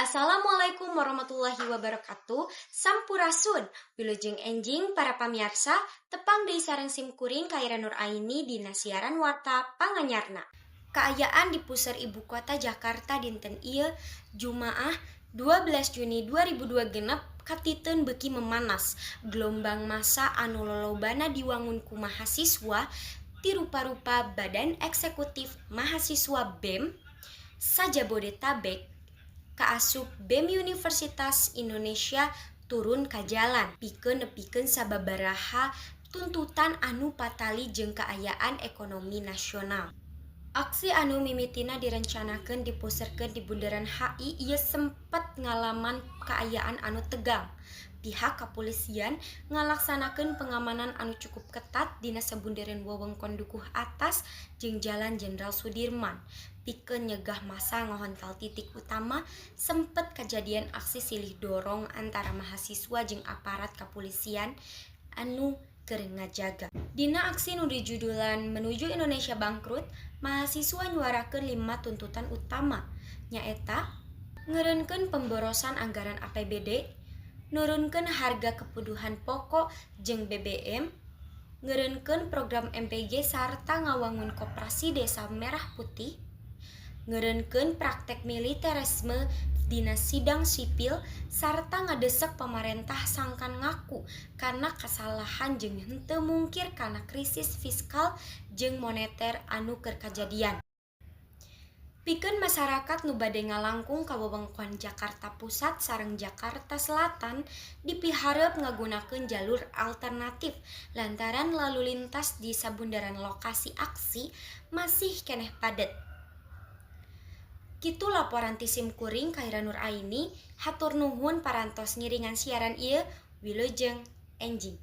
Assalamualaikum warahmatullahi wabarakatuh. Sampurasun. Wilujeng enjing para pamiarsa, tepang deui sareng simkuring, Kaira Nur Aini, dina siaran Warta Panganyarna. Kaayaan di puseur ibu kota Jakarta dinten ieu, Jumaah 12 Juni 2026, katiten beuki memanas. Gelombang massa anu lolobana diwangun ku mahasiswa ti rupa-rupa Badan Eksekutif Mahasiswa, BEM, sa-Jabodetabek kaasup BEM Universitas Indonesia turun ka jalan pikeun nepikeun sababaraha tuntutan anu patali jeung kaayaan ekonomi nasional. Aksi anu mimitina direncanakeun dipuserkeun di Bundaran HI ieu sempet ngalaman kaayaan anu tegang. Pihak kapolisian ngalaksanakeun pengamanan anu cukup ketat dina sabundereun wewengkon Dukuh Atas jeung Jalan Jenderal Sudirman pikeun nyegah massa ngahontal titik utama. Sempet kajadian aksi silih dorong antara mahasiswa jeung aparat kapolisian anu keur ngajaga. Dina aksi nu dijudulan "Menuju Indonesia Bangkrut", mahasiswa nyuarakeun lima tuntutan utama, nyaeta ngeureunkeun pemborosan anggaran APBD, nurunkeun harga kebutuhan pokok jeung BBM, ngeureunkeun program MBG sarta ngawangun Koperasi Desa Merah Putih, ngeureunkeun praktek militerisme dina sidang sipil, sarta ngadesek pamarentah sangkan ngaku kana kasalahan jeung henteu mungkir kana krisis fiskal jeung moneter anu keur kajadian. Pikeun masyarakat nu bade ngalangkung ka wewengkon Jakarta Pusat sareng Jakarta Selatan dipiharep ngagunakeun jalur alternatif lantaran lalu lintas di sabunderan lokasi aksi masih keneh padet. Kitu laporan ti simkuring, Kaira Nur Aini. Hatur nuhun parantos ngiringan siaran ieu. Wilujeng enjing.